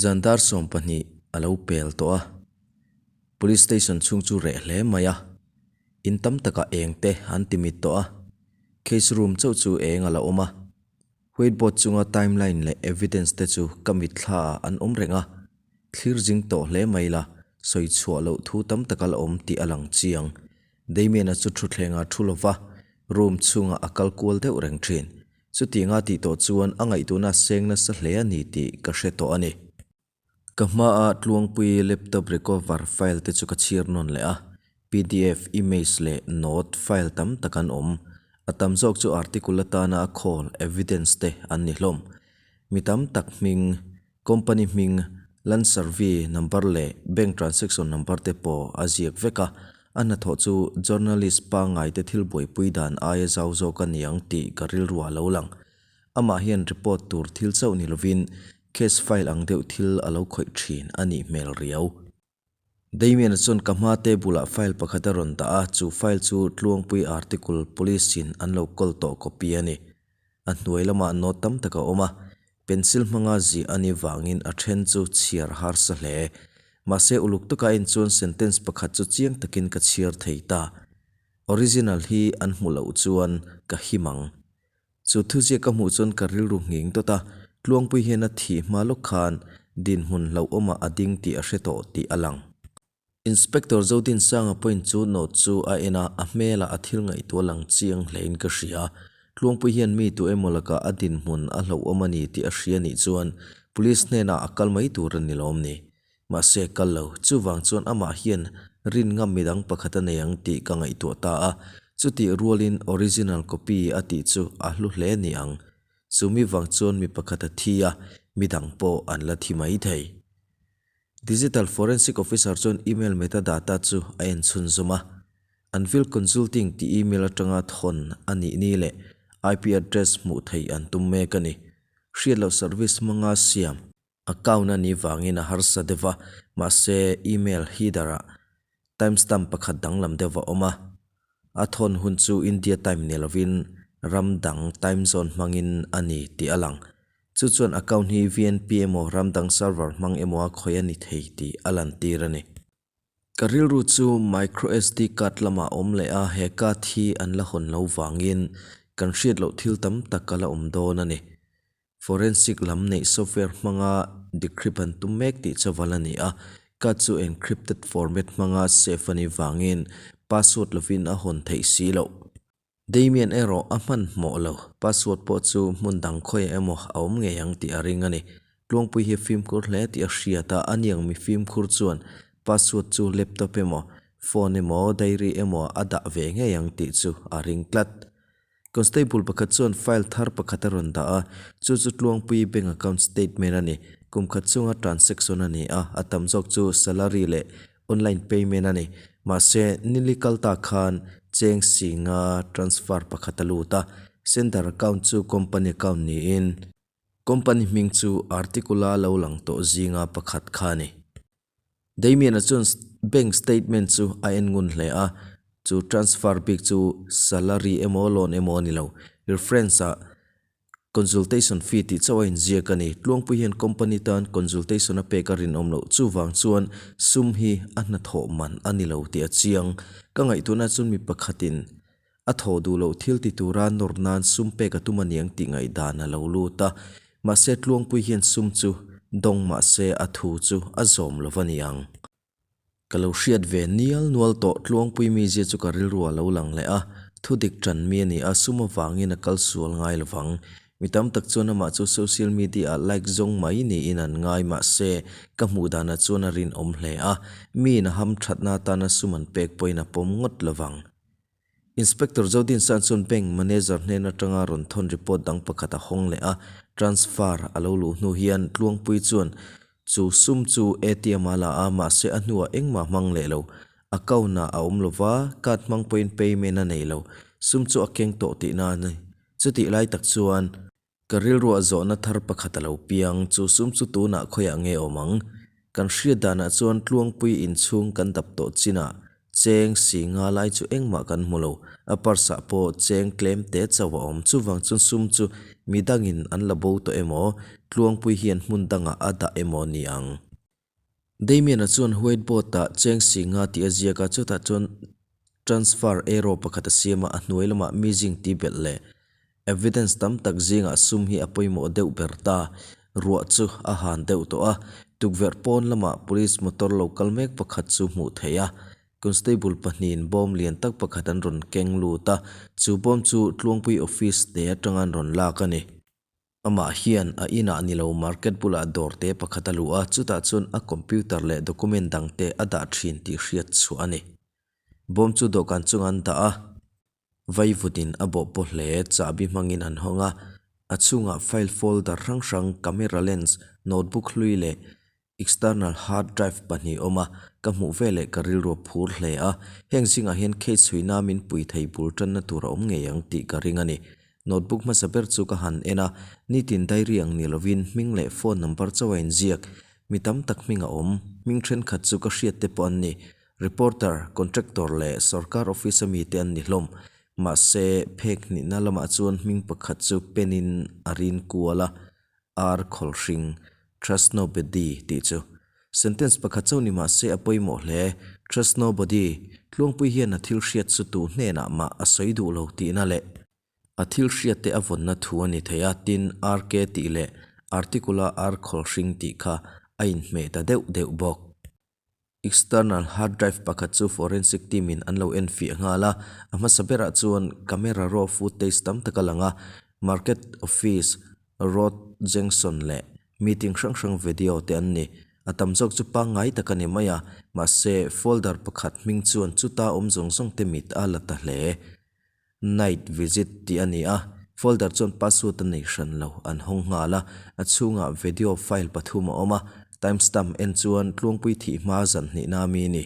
Zan dar 12 a lo pel tawh a, Police Station chhung chu reh hle mai a, in tam takah eng te an ti mit tawh a, case room chauh chu eng a la awm a, whiteboard chunga timeline leh evidence te chu ka mitthla ah an awm reng a, thlir zing tawh hle mai la, sawi chhuah loh thu tam tak a la awm tih a lang chiang. Damien-a chu thutthleng ah thu lova, room chhungah a kal kual deuh reng thin. Chutianga tih tawh chuan a ngaihtuahna seng nasa hle a ni tih ka hre tawh a ni. Ka hmaa Tluangpui laptop recover file te chu ka chhir nawn leh a, pdf, image leh note file tam tak an awm. A tam zawk chu article atana a khawl, evidence, te an ni hlawm. Mi tam tak hming, company hming, land survey number leh bank transaction number te pawh a ziak vek a, a hnathawh chu journalist pangngai te thil buaipui dan aia zau zawk a ni ang tih ka rilru a lo lang. Amah hian report tur thil chauh ni lovin case file ang deuh thil a lo khawih thin a nih hmel riau. Damien-a chuan ka hma table ah file pakhat a rawn dah a, chu file chu Tluangpui article police in an lo kawl tawh copy a ni. A hnuai lamah note tam tak a awm a, pencil hmanga ziah a nih vangin a then chu chhiar harsa hle. Mahse uluk taka en chuan sentence pakhat chu chiang takin ka chhiar thei ta. Original hi an hmu loh chuan ka him ang. Chu thuziak ka hmuh chuan ka rilru nghing dawt a, Tluangpui hian a thih hma lawk khan dinhmun hlauhawmah a ding tih a hre tawh tih a lang. Inspector Zodinsanga pawhin chu note chu a en a, a hmelah a thil ngaihtuah lang chiang hlein ka hria. Tluangpui hian mi tu emaw lakah a dinhmun a hlauhawm a ni tih a hria nih chuan Police hnenah a kal mai tur a ni lawm ni. Mahse, kal lo. Chuvang chuan amah hian rin ngam midang pakhat a nei ang tih ka ngaihtuah ta a. Chutih rualin original copy a tih chu a hlu hle ni ang. Chumi vang chuan mi pakhat a thi a, midang pawh an la thi mai thei. Digital Forensic Officer chuan email metadata chu a en chhunzawm a. Anvil Consulting tih email atanga thawn a nih ni leh IP address hmuh theih an tum mek a ni. Hriatloh service hmanga siam. Account a nih vangin a harsa deuh va, mahse email header-ah timestamp pakhat danglam deuh a awm a. A thawn hun chu India time ni lovin ram dang time zone hmangin a ni tih a lang. Chu chuan account hi VNP emaw ram dang server hmang emaw a khawih a ni thei tih a lantir a ni. Ka rilru chu micro SD card lamah a awm leh a, he card hi an la hawn lo vangin kan hriat loh thil tam tak a la awm dawn a ni. Forensic lam neih software hmanga decrypt an tum mek tih chu val a ni a, card chu encrypted format hmanga save a nih vangin password lovin a hawn theih si loh. Damien erawh a hmanhmawh lo, password pawh chu hmun dang khawiah emaw a awm ngei ang tih a ring a ni. Tluangpui hi fimkhur hle tih a hriat a, a niang mi fimkhur chuan password chu laptop emaw, phone emaw, diary emaw a dah ve ngei ang tih chu a ring tlat. Constable pakhat chuan file thar pakhat a rawn dah a, chu chu Tluangpui bank account statement a ni. Kum khat chunga transaction a ni a, a tam zawk chu salary leh online payment a ni. Mahse, nili kal ta khan cheng singa transfer pakhat a lut a, sender account chu company account niin company hming chu article-a lo lang tawh zinga pakhat kha a ni. Damien-a chuan bank statement chu a en ngun hle a, chu transfer bik chu salary emaw loan emaw a ni lo. Reference-ah consultation fee tih chauh a inziak a ni. Tluangpui hian company tan consultation a pek a rinawm loh. Chuvang chuan sum hi a hnathawh man a ni lo tih a chiang. Ka ngaihtuahna chuan mi pakhatin a thawh duh loh thil ti tura nawr nan sum pek a tum a niang tih ngaihdan a lo lut a, mahse Tluangpui hian sum chu dawng mahse a thu chu a zawm lo va ni ang. Ka lo hriat ve nial nual tawh Tluangpui mizia chu ka rilru a lo lang leh a, thu dik tan mi a ni a, sum avangin a kal sual ngai lo vang. Mi tam tak chuan amah chu social media ah like zawng mai niin an ngai mahse ka hmuh danah chuan a rinawm hle a, miin a hamthatna atana sum an pek pawhin a pawm ngawt lo vang. Inspector Zodinsan chuan bank manager hnen atanga rawn thawn report dang pakhat a hawng leh a, transfer a lo luh hnu hian Tluangpui chuan chu sum chu ATM a la a, mahse a hnuah engmah hmang leh lo. Account ah a awm lova, card hmang pawhin payment a nei lo. Sum chu a keng tawh tihna a ni. Chutih lai tak chuan. Ka rilruah zawhna thar pakhat a lo piang, chu sum chu tunah khawiah nge awm ang? Kan hriat danah chuan Tluangpui inchhung kan dap tawh chinah Cheng si nga lai chu engmah kan hmu lo. A purse ah pawh cheng tlem te chauh a awm. Chuvang chuan sum chu midangin an la bo tawh emaw, Tluangpui hian hmun dangah a dah emaw ni ang. Damian-a chuan white board ah cheng si nga tih a ziak a, chutah chuan transfer arrow pakhat a siam a, a hnuai lamah missing tih belh leh Evidence tam tak zingah sum hi a pawimawh deuh ber ta. Ruah chu a han deuh tawh a, tukverh pawn lamah police motor lo kal mek pakhat chu hmuh theih a. Constable pahnihin bawm lian tak pakhat an rawn keng lut a, chu bawm chu Tluangpui office te atanga an rawn lak a ni. Amah hian a inah ni lo market bulah dawr te pakhat a luh a, chutah chuan a computer leh document dang te a dah thin tih hriat chhuah a ni. Bawm chu dawhkan chungah an dah a. Vaivutin a bawh pawh hle, chahbi hmangin an hawng a, a chhungah file folder hrang hrang, camera lens, notebook hlui leh external hard drive pahnih awm a, ka hmuh veleh ka rilru a phur hle a, heng zingah hian case chhuina min pui thei bul tanna tur a awm ngei ang tih ka ring a ni. Notebook hmasa ber chu ka han en a, nitin diary ang ni lovin hming leh phone number chauh a inziak, mi tam tak hming a awm, hming thenkhat chu ka hriat te pawh an ni. Reporter, contractor leh sorkar office a mite an ni hlawm. Mahse, phek hnihna lamah chuan hming pakhat chu pen in a rin kual a, R Khawlhring, Trust nobody tih chu. Sentence pakhat chauh ni mahse a pawimawh hle. Trust nobody, Tluangpui hian a thil hriat chu tu hnenah mah a sawi duh lo tihna leh. A thil hriat te a vawnna thu a ni thei a, tin RK tih leh article-a R Khawlhring tih kha a inhmeh ta deuh deuh bawk. External hard drive pakhat chu forensic team in an lo en fiah nghal a, a hmasa berah chuan camera raw footage tam tak a lang a, market office, road junction leh meeting hrang hrang video te an ni. A tam zawk chu pangngai tak a ni mai a, mahse folder pakhat hming chuan chuta awm zawng zawng te mit a la ta hle. Night visit tih a ni a, folder chuan password a nei hran lo, an hawng nghal a, a chhungah video file pathum a awm a, timestamp en chuan Tluangpui thih hma zan hnihna a mi a ni.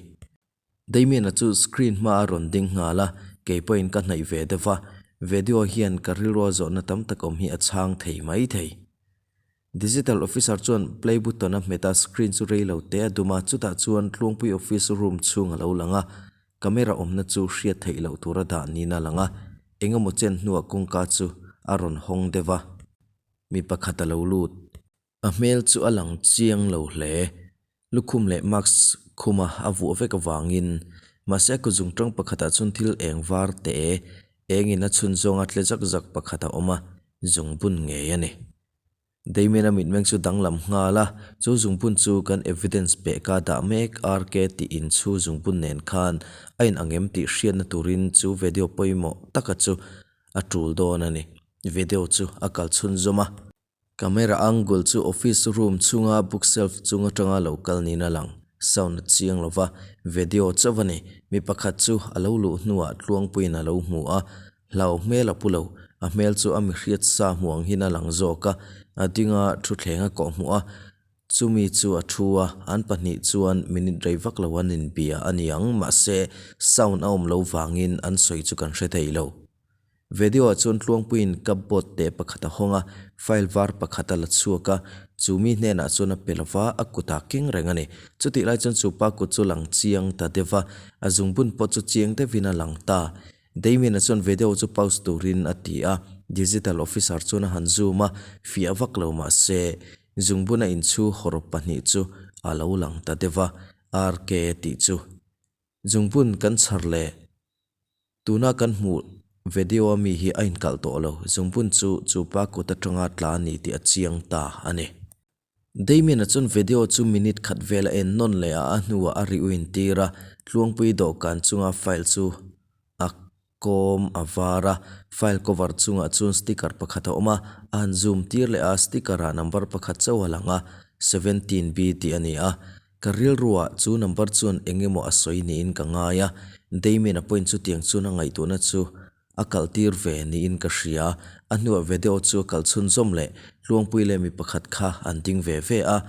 Damian-a chu screen hma a rawn ding nghal a, kei pawhin ka hnaih ve deuh va, video hian ka rilrua zawhna tam tak awm hi a chhang thei mai thei. Digital officer chuan play button a hmet a, screen chu rei lo te a dum a, chutah chuan Tluangpui office room chhung a lo lang a, camera awmna chu hriat theih loh tura dah niin a lang a, eng emaw chen hnuah kawngka chu a rawn hawng deuh a, mi pakhat a lo lut. A hmel chu a lang chiang lo hle, lukhum leh mask khuma a vuah vek avangin, mahse a kut zungtang pakhatah chuan thil eng var te engin a chhun zawnga tle zak zak pakhat a awm a, zungbun ngei a ni. Damien-a mitmeng chu danglam nghal a, chu zungbun chu kan evidence pehka dah mek RK tih in chu zungbun nen khan a in ang em tih hriatna turin chu video pawimawh taka chu a tul dawn a ni. Video chu a kal chhunzawm a. Camera angle chu office room chhunga bookshelf chung atanga lo kal niin a lang. Sound a chiang lo va, video chauh a ni. Mi pakhat chu a lo luh hnuah tluangpuiin a lo hmu a, Hlau hmel a pu lo, a hmel chu a mi hriat sa hmuh ang hian a lang zawk a, a ding a thutthleng a kawh hmuh a, chumi chu a thu a, an pahnih chuan minute rei vak lo an inbia a ni ang, mahse sound a awm lo vangin an sawi chu kan hre thei lo. Video ah chuan Tluangpuiin cupboard teh pakhat a hawng a, file var pakhat a la chhuak a, chu mi hnenah chuan a pe lo va, a kutah keng reng a ni. Chutih lai chuan chu pa kut chu lang chiang ta deuh va, a zungbun pawh chu chiang deuhin a lang ta. Damien-a chuan video chu pause turin a ti a, digital officer chuan a han zoom a, fiah vak lo mah se, zungbuna inchhu hawrawp pahnih chu a lo lang ta deuh a, RK tih chu. Zungbun kan chhar leh tuna kan hmuh video a mi hi a inkalh tawh lo, zungbun chu chu pa kut atanga tla a ni tih a chiang ta a ni. Damien-a chuan video chu minute khat vel a en nawn leh a, a hnuah a ri uin tir a, Tluangpui dawhkan chunga file chu a kawm a var a, file cover chungah chuan sticker pakhat a awm a, a han zoom tir leh a, sticker ah number pakhat chauh a lang a, 17B tih a ni a, ka rilruah chu number chuan eng emaw a sawi niin ka ngai a, Damien-a pawhin chutiang chuan a ngaihtuahna chu A kalh tir ve niin ka hria. A hnuah video chu a kalh chhunzawm leh Tluangpui leh mi pakhat kha an ding ve ve a.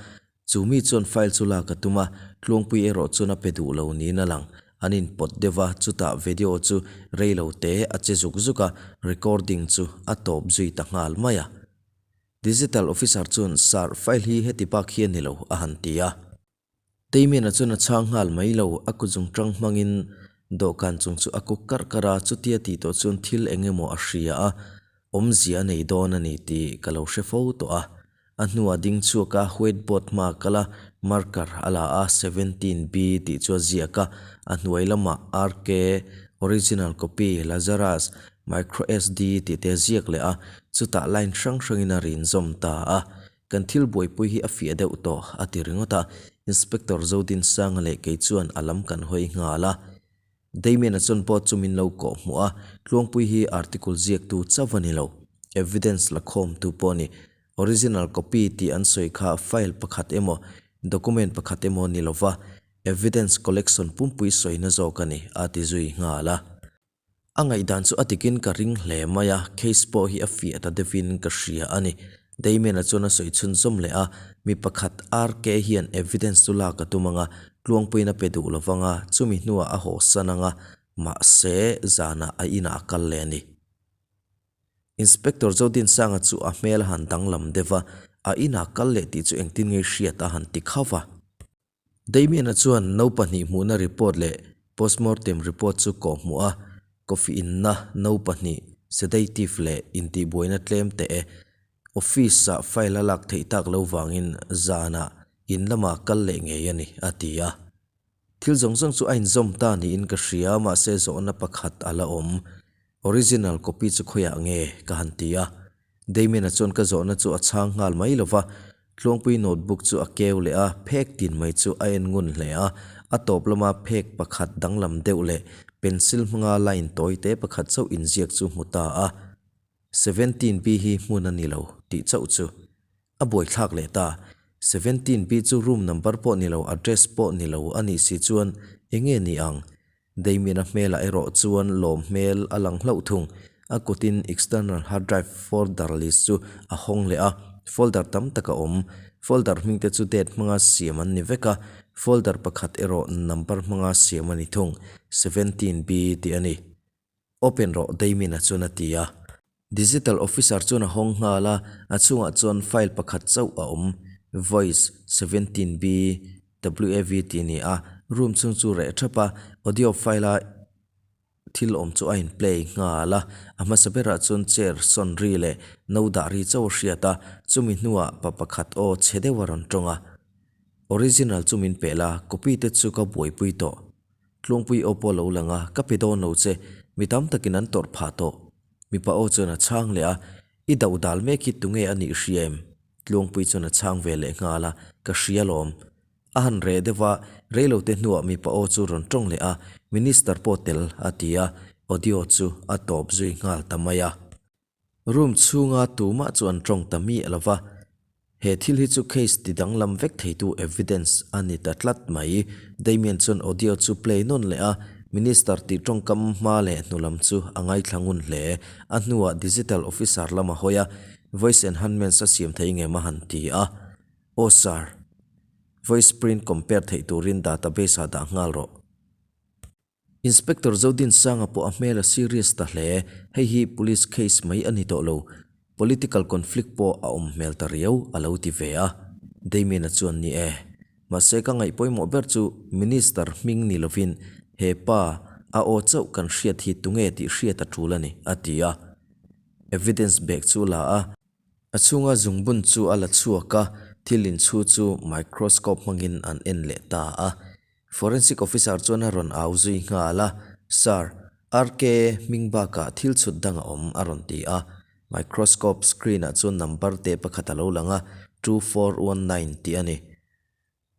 Chu mi chuan file chu lak a tum a, Tluangpui erawh chuan a pe duh lo niin a lang. An inpawt deuh a, chutah video chu rei lo te a che zuk zuk a, recording chu a tawp zui ta nghal mai a. Digital officer chuan, Sir, file hi heti bak hi a ni lo, a han ti a. Damien-a chuan a chhang nghal mai lo, a kut zungtang hmangin Dawhkan chung chu a kuk karh karh a, chutia tih tawh chuan thil eng emaw a hria a, awmzia a nei dawn a ni tih ka lo hre fo tawh a. A hnuah ding chhuak a, white board hmaah kal a, marker a la a, 17B tih chu a ziak a, a hnuai lamah RK, original copy, Lazarus, micro SD tih te a ziak leh a, chutah line hrang hrangin a rin zawm ta a. Kan thil buaipui hi a fiah deuh tawh, a ti ringawt a. Inspector Zodinsanga leh kei chuan a lam kan hawi nghal a. Damien-a chuan board chu min lo kawh hmuh a, Tluangpui hi article ziaktu chauh a ni lo, evidence la khawmtu pawh a ni. Original copy tih an sawi kha file pakhat emaw, document pakhat emaw ni lova, evidence collection pumpui sawina zawk a ni, a ti zui nghal a. A ngaihdan chu a dikin ka ring hle mai a, case pawh hi a fiah ta deuhin ka hria a ni. Damien-a chuan a sawi chhunzawm leh a, mi pakhat RK hian evidence chu lak a tum ang a, tluangpuiin a pe duh lo vang a, chumi hnuah a hawsan ang a, mahse zanah a inah a kal leh a ni. Inspector Zodinsanga chu a hmel a han danglam deuh a, a inah kal leh tih chu engtin nge hriat a han ti khauh va. Damien-a chuan no pahnih hmuhna report leh postmortem report chu kawh hmuh a, coffee inna no pahnih, sedative leh intihbuaina tlem teh e. Office-ah file a lak theih tak lo vangin zanah in lamah kal leh ngei a ni, a ti a. Thil zawng zawng chu a inzawm ta niin ka hria, mahse zawhna pakhat a la awm. Original copy chu khawiah nge? ka han ti a. Damien-a chuan ka zawhna chu a chhang nghal mai lo va, Tluangpui notebook chu a keu leh a, phek tin mai chu a en ngun hle a. A tawp lama phek pakhat danglam deuh leh pencil hmanga line tawi te pakhat chauh inziak chu hmu ta a. 17B hi hmun a ni lo tih chauh chu a buaithlak leh ta. 17B chu room number pawh ni lo, address pawh ni lo a nih si chuan enge ni ang? Damien-a hmelah erawh chuan lawm hmel a lang hlauh thung. A kutin external hard drive folder list chu a hawng leh a, folder tam tak a awm. Folder hming te chu date hmanga siam an ni vek a, folder pakhat erawh number hmanga siam a ni thung, 17B tih a ni. Open rawh, Damien-a chuan a ti a. Digital Officer chuan a hawng nghal a, a chhungah chuan file pakhat chauh a awm, Voice, 17B, WAV tih a ni a, room chhung chu reh thap a, audio file a thil awm chu a in play nghal a, a hmasa berah chuan chair sawn ri leh no dah ri chauh a hriat a, chumi hnuah pa pakhat aw chhe deuh a rawn tawng a, Original chu min peh la, copy te chu ka buaipui tawh. Tluangpui aw pawh a lo lang a, ka pe dawn lo che, mi tam takin an tawrh phah tawh. Mipa aw chuan a chhang leh a, I doh dal mek hi tunge a nih hria em? Tluangpui chuan a chhang ve leh nghal a, Ka hria lawm. A han reh deuh a, reilote hnuah mipa aw chu rawn tawng leh a, Minister pawh tel a ti a, audio chu a tawp zui nghal ta mai a. Room chhunga tumah chu an tawng ta miah lo va, he thil hi chu case ti danglam vek theitu evidence a ni ta tlat mai. Damien chuan audio chu play nawn leh a, Minister tih tawngkam hma leh hnu lam chu a ngaithla ngun hle. A hnuah digital officer lam a hawi a, voice enhanments a siam thei ngem a han ti a. Aw sir, voice print compare theih turin database ah dah nghal rawh. Inspector Zodinsanga pawh a hmel a serious ta hle, hei hi police case mai a ni tawh lo, political conflict pawh a awm hmel ta riau a lo ti ve a. Damien-a chuan ni e, mahse ka ngaih pawimawh ber chu Minister hming ni lovin he pa a aw chauh kan hriat hi tunge tih hriat a tul a ni, a ti a. Evidence bag chu la a. A chhunga zungbun chu a la chhuak a, thil inchhu chu microscope hmangin an en leh ta a. Forensic officer chuan a rawn au zui nghal a, Sir, RK hming bakah thil chhut dang a awm, a rawn ti a. Microscope screen ah chuan number te pakhat a lo lang a, 2419 tih a ni.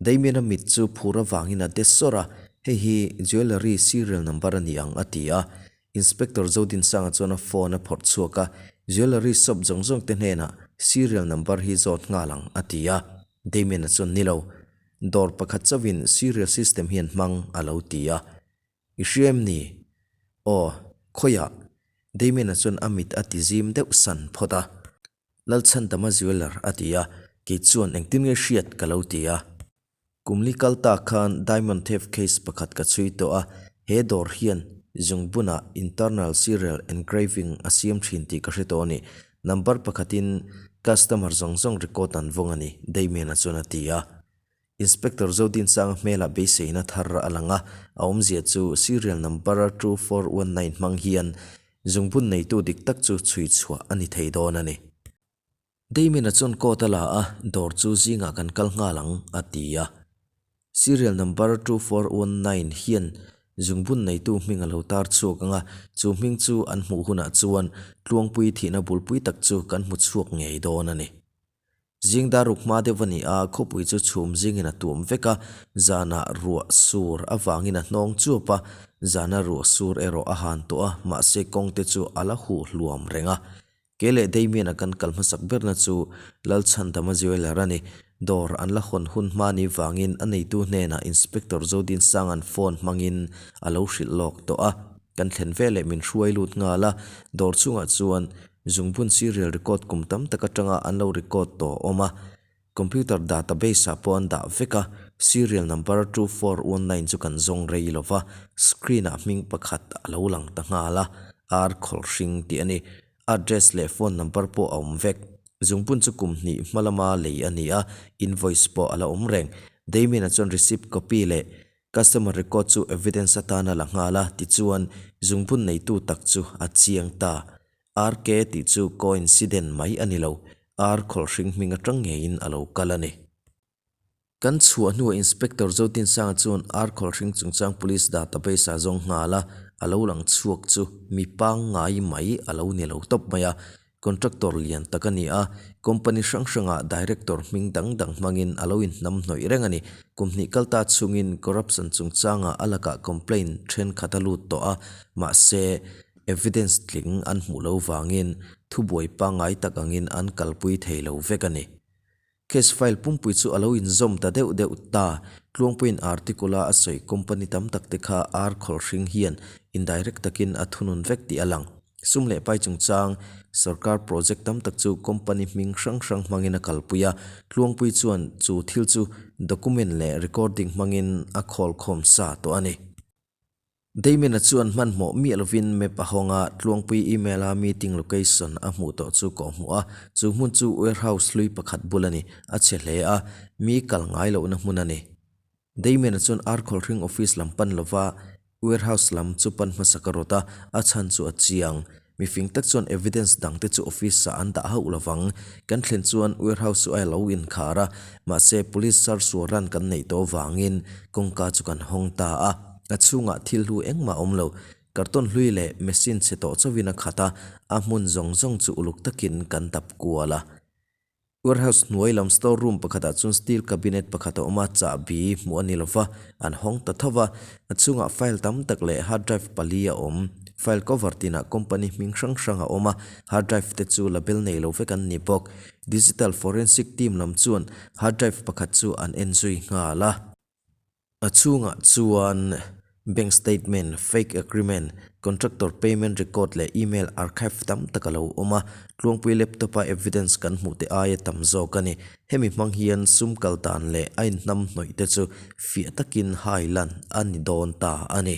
Damien-a mit chu phur avangin a de sawr a, Hei hi jewellery serial number a ni ang, a ti a. Inspector Zodinsanga chuan a phone a phawrh chhuak a, Jewellery shop zawng zawng te hnenah serial number hi zawt nghal ang, a ti a. Damien-a chuan, Ni lo. Dawr pakhat chauhin serial system hian hmang a lo ti a. I hria em ni? Aw, khawiah? Damien-a chuan a mit a ti zim deuh san phawt a. Lalchhandama Jeweller a ti a, kei chuan engtin nge hriat ka lo ti a. Kumli kal ta khan diamond theft case pakhat ka chhui tawh a, he dawr hian zungbunah internal serial engraving a siam thin tih ka hre tawh a ni. Number pakhatin customer zawng zawng record an vawng a ni, Damien-a chuan a ti a. Inspector Zodinsanga hmelah beiseina thar a lang a, a awmzia chu serial number 2419 hmang hian zungbun neitu dik tak chu chhui chhuah a ni thei dawn a ni. Damien-a chuan coat a la a, dawr chu zingah kan kal nghal ang, a ti a. Serial number 2419 hian zungbun neitu hming a lo tar chhuak ang a, chu hming chu an hmuh hunah chuan Tluangpui thihna bulpui tak chu kan hmu chhuak ngei dawn a ni. Zing dar ruk hma deuh a ni a, khawpui chu chhum zingin a tuam vek a, zanah ruah sur avangin a hnawng chuap a, zana ruah sur erawh a han tawh a, mahse kawng te chu a la huh hluam reng a. Ke leh Damien-a kan kal hmasak berna chu Lalchhandama Jeweller a ni. Dawr an la hawn hun hma ni vangin a neitu hnenah Inspector Zodinsanga'n phone hmangin a lo hrilh lawk tawh a. Kan thlen veleh min hruai lut nghal a, dawr chungah chuan zungbun serial record kum tam tak atanga an lo record tawh a awm a. Computer database ah pawh an dah vek a, serial number 2419 chu kan zawng rei lo va, screen ah hming pakhat a lo lang ta nghal a, ar khawlhring tih a ni. Address leh phone number pawh a awm vek. Zungbun chu kum hnih hma lama lei a ni a, invoice pawh a la awm reng. Damien-a chuan receipt copy leh customer record chu evidence atana la nghal a, tichuan zungbun neitu tak chu a chiang ta. RK tih chu coincident mai a ni lo, ar khawlhring hming atang ngeiin a lo kal a ni. Kan chhuah hnuah Inspector Zotinsanga chuan ar khawlhring chungchang Police database ah zawng nghal a, a lo lang chhuak chu mi pangngai mai a lo ni lo tawp mai a. Contractor lian tak a ni a, company hrang hrangah director hming dang dang hmangin a lo inhnamhnawih reng a ni. Kum hnih kal ta chhungin corruption chungchangah a lakah complaint thenkhat a lut tawh a, mahse evidence tling an hmuh lo vangin thubuai pangngai tak angin an kalpui thei lo vek a ni. Case file pumpui chu a lo inzawm ta deuh deuh ta. Tluangpuiin article-a a sawi company tam tak te kha ar khawlhring hian indirect takin a thunun vek tih a lang. Sum leh pai chungchang sorkar project tam tak chu company hming hrang hrang hmangin a kalpui a. Tluangpui chuan chu thil chu document leh recording hmangin a khawlkhawm sa tawh a ni. Damien-a chuan hmanhmawh miah lovin map a hawng a, Tluangpui email-a meeting location a hmuh tawh chu kawh hmuh a, chu hmun chu warehouse hlui pakhat bul a ni, a chhe hle a, mi kal ngai lohna hmun a ni. Damien-a chuan Arkhawlhring office lam pan lova warehouse lam chu pan hmasak a rawt a, a chhan chu a chiang. Mifing tak chuan evidence dang te chu office ah an dah hauh lovang. Kan thlen chuan warehouse chu a lo inkhar a, mahse police search warrant kan neih tawh vangin kawngka chu kan hawng ta a. A chhungah thil hlu engmah a awm lo. Carton hlui leh machine chhe tawh chauhin a khat a, a hmun zawng zawng chu uluk takin kan dap kual a. Warehouse hnuai lam store room pakhatah chuan steel cabinet pakhat a awm a, chahbi hmuh a ni lova, an hawng ta tho va. A chhungah file tam tak leh hard drive pali a awm. File cover tinah company hming hrang hrang a awm a, hard drive te chu label nei lo vek an ni bawk. Digital forensic team lam chuan hard drive pakhat chu an en zui nghal a. A chhungah chuan bank statement, fake agreement, contractor payment record leh email archive tam tak a lo awm a, Tluangpui laptop-a evidence kan hmuh te aia tam zawk a ni. Hemi hmang hian sum kal dan leh a inhnam hnawih te chu fiah takin hai lan a ni dawn ta a ni.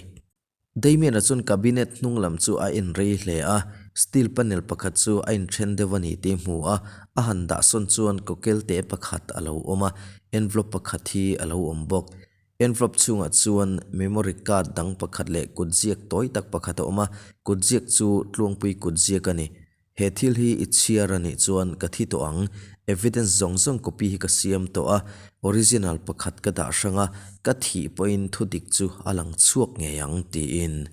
Damien-a chuan cabinet hnung lam chu a en rei hle a, steel panel pakhat chu a inthen deuh a ni tih a hmu a, a han dah sawn chuan kawkel te pakhat a lo awm a, envelope pakhat hi a lo awm bawk. Envelope chhungah chuan memory card dang pakhat leh kutziak tawi tak pakhat a awm a, kutziak chu Tluangpui kutziak a ni. He thil hi i chhiar a nih chuan ka thi tawh ang. Evidence zawng zawng copy hi ka siam tawh a, original pakhat ka dah hrang a, ka thih pawhin thu dik chu a lang chhuak ngei ang, tiin.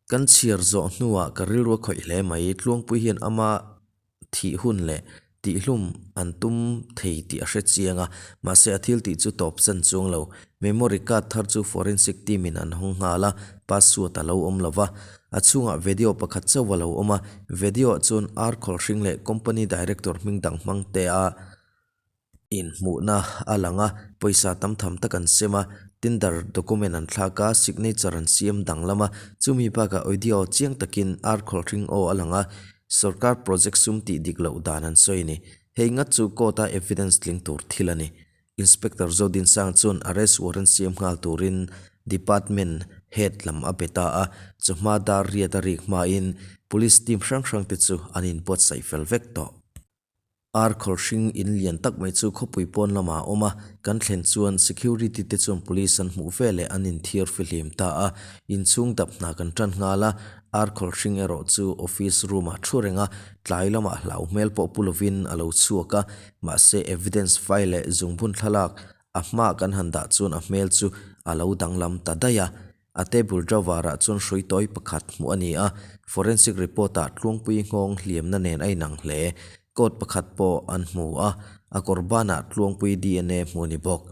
Kan chhiar zawh hnuah ka rilru a khawih hle mai. Tluangpui hian ama thih hun leh Tihlum an tum thei tih a hre chiang a, mahse a thil tih chu tawp chan chuang lo. Memory card thar chu forensic team in an hawng nghal a, password a lo awm lo va. A chhungah video pakhat chauh a lo awm a, video ah chuan ar khawlhring leh company director hming dang hmang te a inhmuhna a lang a, pawisa tam tham tak an sem a, tender document an thlak a, signature an siam danglam a, chumi bakah audio chiang takin ar khawlhring aw a lang a, Sorkar project sum tih dik loh dan an sawi a ni. Hei ngat chu court-a evidence tling tur thil a ni. Inspector Zodinsang chuan arrest warrant siam nghal turin department head lam a be ta a, chawhma dar riat a rik hmain police team hrang hrang te chu an inbuatsaih fel vek tawh. Ar khawlhring in lian tak mai chu khawpui pawn lamah a awm a, kan thlen chuan security te chuan police an hmuh veleh an inthiar fihlim ta a, inchhung dap hna kan tan nghal a, ar khawlhring erawh chu office room ah thu reng a, tlai lamah hlau hmel pawh pu lovin a lo chhuak a, mahse evidence file leh zungbun thlalak a hmaah kan han dah chuan a hmel chu a lo danglam ta daih a. A table drawer ah chuan hrui tawi pakhat hmuh a ni a, forensic report ah Tluangpui nghawng hliamna nen a inang hle. Coat pakhat pawh an hmu a, a kawr banah Tluangpui dna hmuh a ni bawk.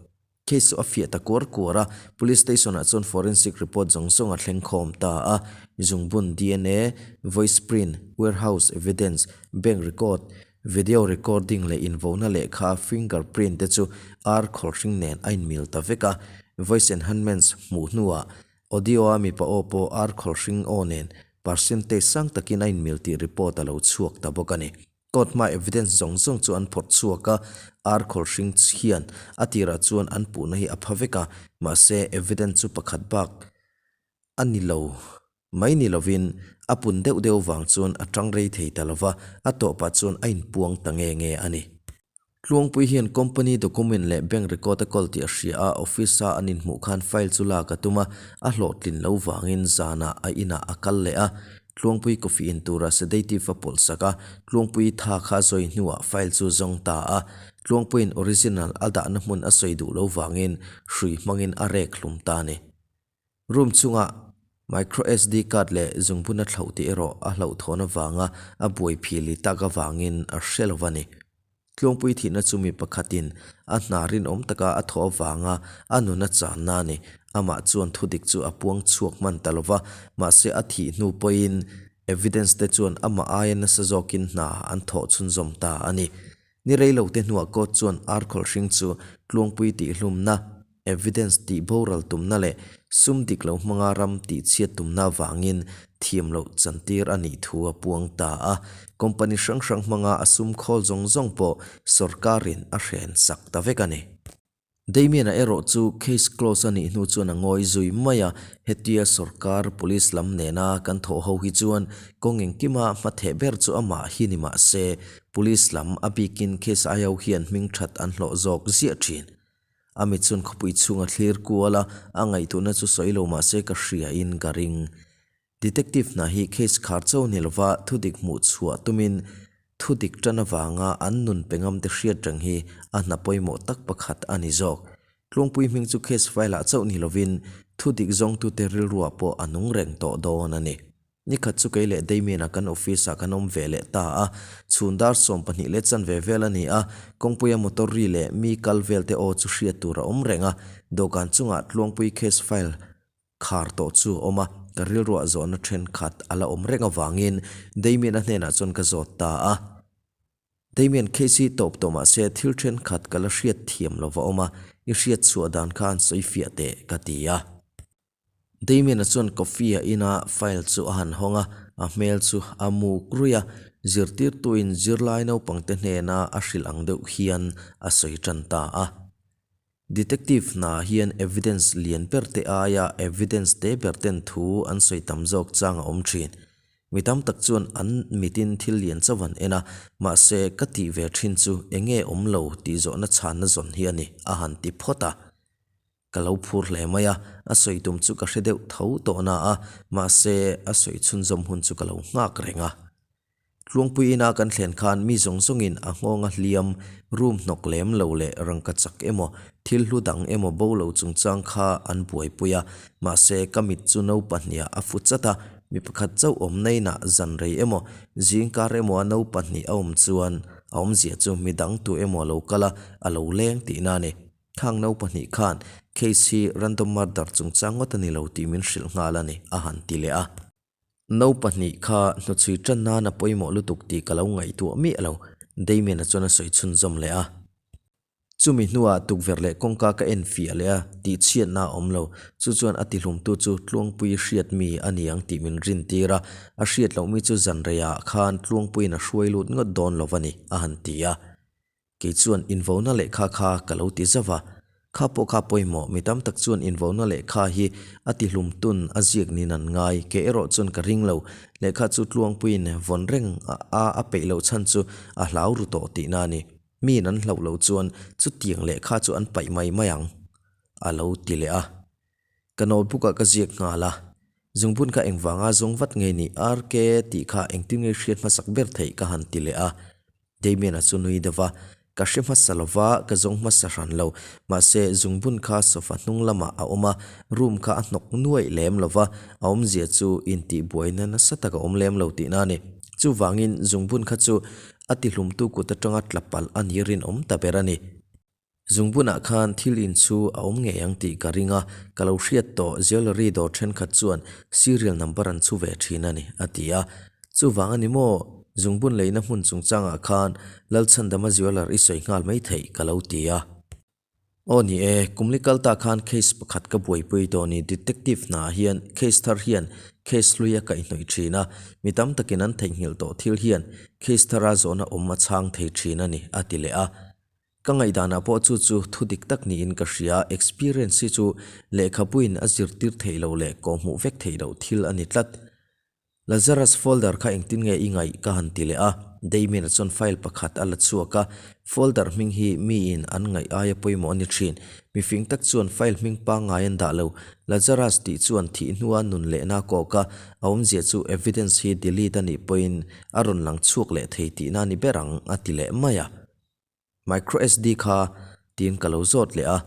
Case chu a fiah ta kuar kuar a, police station ah chuan forensic report zawng zawng a thleng khawm ta a, zungbun dna, voice print, warehouse evidence, bank record, video recording leh invohna lehkha finger print te chu ar khawlhring nen a inmil ta vek a, voice enhanments hmuh hnuah audio a mipa aw pawh ar khawlhring aw nen percentage sang takin a inmil tih report a lo chhuak ta bawk a ni. Court hma evidence zawng zawng chu an phawrh chhuak a, ar khawlhring hian a tirah chuan an puhna hi a pha vek a, mahse evidence chu pakhat bak a ni lo. Mai ni lovin, a pun deuh deuh vang chuan a tang rei thei ta lova, a tawpah chuan a inpuang ta nge nge a ni. Tluangpui hian company document leh bank record a kawl tih a hria a, office-a an inhmuh khan file chu lak a tum a, a hlawhtlin lo vangin zanah a inah a kal leh a. Tluangpui coffee in tura sedative a pawlh sak a, Tluangpui tha kha a zawi hnuah file chu zawng ta a. Tluangpuiin original a dahna hmun a sawi duh lo vangin hrui hmangin a rek hlum ta a ni. Room chungah micro SD card leh zungbun a thlauh tih erawh a hlauhthawn avanga a buai phili tak avangin a hre lo a ni. Tluangpui thihna chu mi pakhatin a hna rinawm taka a thawh avanga a nun a channa a ni. Amah chuan thudik chu a puang chhuak hman ta lova, mahse a thih hnu pawhin evidence te chuan amah aia nasa zawkin hna an thawh chhunzawm ta a ni. Ni rei lo te hnuah court chuan ar khawlhring chu Tluangpui tihhlumna, evidence tih boral tumna leh sum dik lo hmanga ram tih chhiat tumna avangin thiam loh chantir a nih thu a puang ta a. Company hrang hrang hmanga a sum khawl zawng zawng pawh sawrkarin a hren sak ta vek a ni. Damien-a erawh chu case close a nih hnu chuan a ngawi zui mai a, hetia sawrkar police lam nena kan thawh ho hi chuan kawng engkima hmatheh ber chu amah hi ni mah se, police lam a bikin case aio hian hming that an hlawh zawk ziah thin. A mit chuan khawpui chhunga thlir kual a, a ngaihtuahna chu sawi lo mah se ka hria in ka ring. Detective hna hi case khar chauh ni lova thudik hmuh chhuah tumin thudik tan avanga an nun pe ngam te hriat reng hi a hna pawimawh tak pakhat a ni zawk. Tluangpui hming chu case file ah chauh ni lovin thudik zawngtute rilruah pawh a nung reng tawh dawn a ni. Nikhat chu kei leh Damien-a kan office-ah kan awm ve leh ta a, chhun dar 12 leh chanve vel a ni a, kawngpuia motor ri leh mi kal vel te aw chu hriat tur a awm reng a, dawhkan chungah Tluangpui case file khar tawh chu a awm a, ka rilruah zawhna thenkhat a la awm reng avangin Damien-a hnenah chuan ka zawt ta a. Damien, case hi tawp tawh mah se thil thenkhat ka la hriat thiam lo va awm a, i hriat chhuah dan kha an sawi fiah teh, ka ti a. Damien-a chuan coffee a in a, file chu a han hawng a, a hmel chu a muk ruih a, zirtirtuin zirlai naupangte hnena a hrilh ang deuh hian a sawi tan ta a. Detective hna hian evidence lian ber te aia evidence te ber ten thu an sawi tam zawk chang a awm thin. Mi tam tak chuan an mitin thil lian chauh an en a, mahse ka tih ve thin chu enge awm lo tih zawhna chhanna zawn hi a ni, a han ti phawt a. Ka lo phur hle mai a, a sawi tum chu ka hre deuh tho tawh na a, mahse a sawi chhunzawm hun chu ka lo nghak reng a. Tluangpui ina kan thlen khan mi zawng zawngin a nghawnga hliam, room hnawk lem lo leh rangka chak emaw, thil hlu dang emaw bo lo chungchang kha an buaipui a, mahse ka mit chu no pahniha a fu chat a, mi pakhat chauh awm na inah zan rei emaw, zingkar emaw a no pahnih a awm chuan a awmzia chu midang tu emaw a lo kal a, a lo leng tihna a ni. Khang no pahnih khan case hi random murder chungchang ngawt a ni lo tih min hrilh nghal a ni, a han ti leh a. No pahnih kha hnuchhui tan nan a pawimawh lutuk tih ka lo ngaihtuah miah lo, Damien-a chuan a sawi chhunzawm leh a. Chumi hnuah tukverh leh kawngka ka en fiah leh a, tihchhiatna a awm lo. Chu chuan a tihlumtu chu Tluangpui hriat mi a ni ang tih min rintir a, a hriat loh mi chu zan reiah khan Tluangpuiin a hruai lut ngawt dawn lo va ni, a han ti a. Kei chuan invauna lehkha kha ka lo ti zauh a. Kha pawh kha pawimawh, mi tam tak chuan invauna lehkha hi a tihlum tun a ziak niin an ngai. Kei erawh chuan ka ring lo. Lehkha chu Tluangpuiin vawn reng a a peih loh chhan chu a hlau ru tawh tihna a ni. Miin an hlauh loh chuan chutiang lehkha chu an paih mai mai ang, a lo ti leh a. Ka notebook ah ka ziak nghal a, zungbun kha engvanga zawng vat nge ni RK tih kha engtin nge hriat hmasak ber theih ka han ti leh a. Damian-a chu nui deuh a, ka hre hmasa lo va, ka zawng hmasa hran lo. Mahse, zungbun kha sofa hnung lamah a awm a, room kha a hnawk nuaih lem lo va, a awmzia chu intihbuaina nasa tak a awm lem lo tihna a ni. Chuvangin, zungbun kha chu a tihlumtu kut atanga tla palh a ni rinawm ta ber a ni. Zungbunah khan thil inchhu a awm ngei ang tih ka ring a, ka lo hriat tawh jewellery dawr thenkhat chuan serial number an chhu ve thin a ni, a ti a. Chuvang a ni maw? Zungbun leina hmun chungchangah khan Lalchhandama jeweller i sawi nghal mai theih ka lo ti a. Aw ni e, kumli kal ta khan case pakhat ka buaipui tawh ni, detective hnaah hian case thar hian case hlui a kaihhnawih thin a, mi tam takin an theihnghilh tawh thil hian case thara zawhna awm a chhang thei thin a ni, a ti leh a. Ka ngaihdanah pawh chu chu thu dik tak niin ka hria, experience hi chu lehkhabuin a zirtir theih loh leh kawhhmuh vek theih loh thil a ni tlat. Lazarus folder kha engtin nge i ngaih ka han ti leh a, Damien-a chuan file pakhat a la chhuak a, folder hming hi miin an ngaih aia pawimawh a ni thin. Mifing tak chuan file hming pangngai an dah lo. Lazarus tih chuan thih hnua nun lehna a kawk a, a awmzia chu evidence hi delete a nih pawhin a rawn lang chhuak leh thei tihna a ni ber ang a ti leh mai a. Micro SD kha tiin ka lo zawt leh a,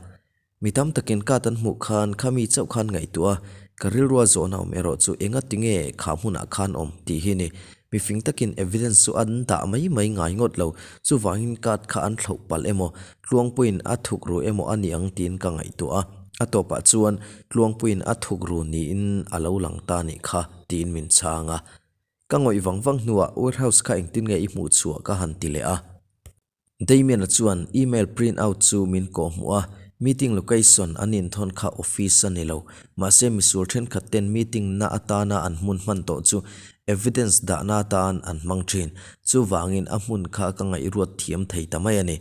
mi tam takin card an hmuh khan kha mi chauh khan ngaihtuah a, ka rilrua zawhna awm erawh chu enga tinge kha hmunah khan awm tih hi ni. Mi fing takin evidence chu an dah mai mai ngai ngawt lo, chuvangin card kha an thlauh palh emaw, Tluangpuiin a thuk ru emaw a ni ang tiin ka ngaihtuah a, a tawpah chuan Tluangpuiin a thuk ru niin a lo lang ta nih kha tiin min chhang a. Ka ngawih vang vang hnuah warehouse kha engtin nge i hmuh chhuah ka han ti leh a. Damien-a chuan email print out chu min kawh hmuh a, meeting location an inthawn kha office a ni lo. Mahse misual thenkhat ten meeting na atana an hmun hman tawh chu evidence dahna atan an hmang thin. Chuvangin a hmun kha ka ngaihruat thiam thei ta mai a ni.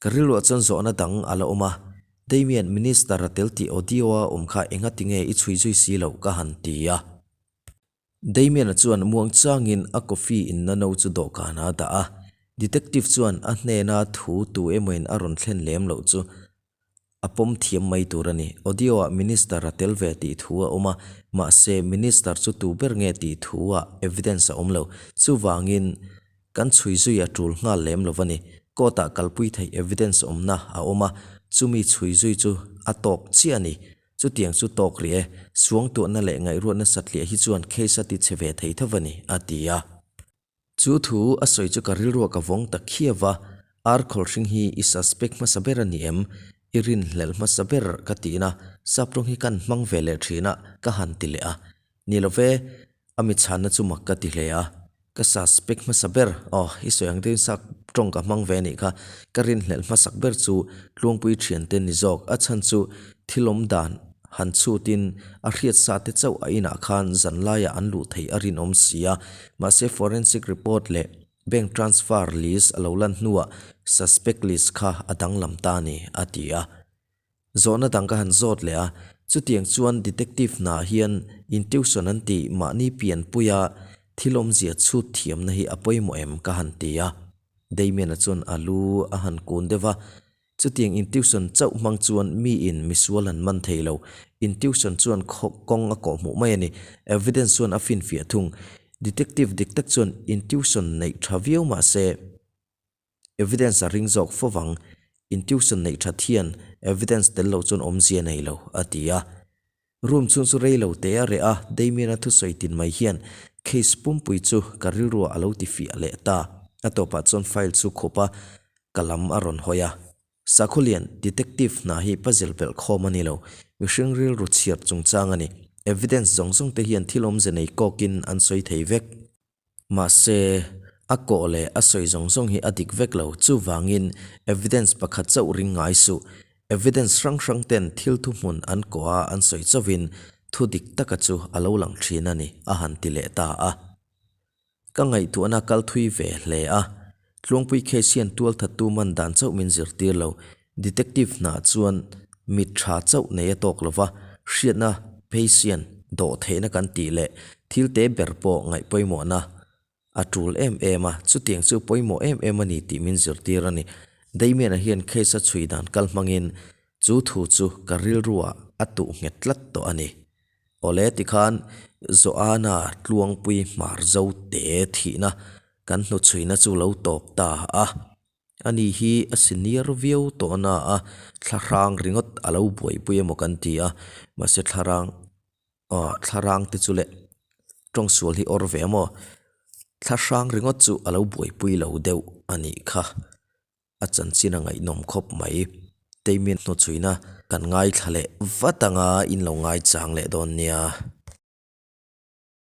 Ka rilruah chuan zawhna dang a la awm a, Damien, Minister a tel tih audio-a awm kha engati nge i chhui zui si loh ka han ti a. Damien-a chuan muangchangin a coffee inna no chu dawhkanah a dah a. Detective chuan a hnena thu tu emawin a rawn thlen lem loh chu a pawm thiam mai tur a ni. Audio-ah Minister a tel ve tih thu a awm a, mahse Minister chu tu ber nge tih thu-ah evidence a awm lo. Chuvangin kan chhui zui a tul nghal lem lo a ni. Court-ah kalpui theih evidence awmna a awm a, chumi chhui zui chu a tawk chiah a ni. Chutiang chu tawk rih e, suangtuahna leh ngaihruatna satliah hi chuan case a ti chhe ve thei tho va ni, a ti a. Chu thu a sawi chu ka rilruah ka vawng ta khiau va, Ar khawlhring hi i suspect hmasa ber a ni em? I rinhlelh hmasa ber ka tihna saprawng hi kan hmang ve leh thin a, ka han ti leh a. Ni lo ve, a mi chhanna chu mak ka ti hle a. Ka suspect hmasa ber, aw, i sawi ang deuhin sak tawng ka hmang ve anih kha, ka rinhlelh hmasak ber chu Tluangpui thiante ni zawk, a chhan chu thil awm dan han chhutin a hriat sa te chauh a inah khan zan laiah an luh theih a rinawm si a, mahse forensic report leh bank transfer list a lo lan hnuah suspect list kha a danglam ta a ni, a ti a. Zawhna dang ka han zawt leh a, chutiang chuan detective hna hian intuition an tih mahni pianpuia thil awmzia chhut thiamna hi a pawimawh em ka han ti a. Damien-a chuan a lu a han kun deuh va, chutiang intuition chauh hmang chuan miin misual an man thei lo, intuition chuan kawng a kawhhmuh mai a ni, evidence chuan a finfiah thung. Detective dik tak chuan intuition neih tha viau mah se, Evidence a ring zawk fo vang, intuition neih that hian evidence tel lo chuan awmzia nei lo, a ti a. Room chhung chu rei lo te a reh a, Damien-a thusawi tin mai hian case pumpui chu ka rilruah a lo ti fiah leh ta. A tawpah chuan file chu khup a, ka lam a rawn hawi a. Sakhawlian, detective hna hi puzzle belh khawm a ni lo, mihring rilru chhiar chungchang a ni. Evidence zawng zawng te hian thil awmze nei kawkin an sawi thei vek. Mahse, a kawh leh a sawi zawng zawng hi a dik vek lo. Chuvangin, evidence pakhat chauh ring ngai suh. Evidence hrang hrang ten thil thuhmun an kawh a an sawi chauhin thu dik taka chu a lo lang thin a ni, a han ti leh ta a. Ka ngaihtuahna kal thui ve hle a. Tluangpui case hian tualthattu man dan chauh min zirtir lo. Detective hna chuan mit tha chauh nei a tawk lova, hriatna, patient, dawhtheihna kan tih leh thil te ber pawh ngaih pawimawhna a tul em em a, chutiang chu pawimawh em em a ni tih min zirtir a ni. Damian-a hian case a chhui dan kal hmangin chu thu chu ka rilruah a tuh nghet tlat tawh a ni. Awle tikhan Joanna Tluangpui hmar zo te thihna kan hnuchhuina chu lo tawp ta a. Ani hi a senior viau tawh na a, thlahrang ringawt a lo buaipui emaw kan ti a, mahse thlarang aw thlarang te chu leh tawngsual hi awr ve maw? Thlahrang ringawt chu a lo buaipui lo deuh a nih kha. A chanchin a ngaihnawm khawp mai. Teimin hnuchhuina kan ngaithla leh vat anga in lo ngaichang leh dawn nia.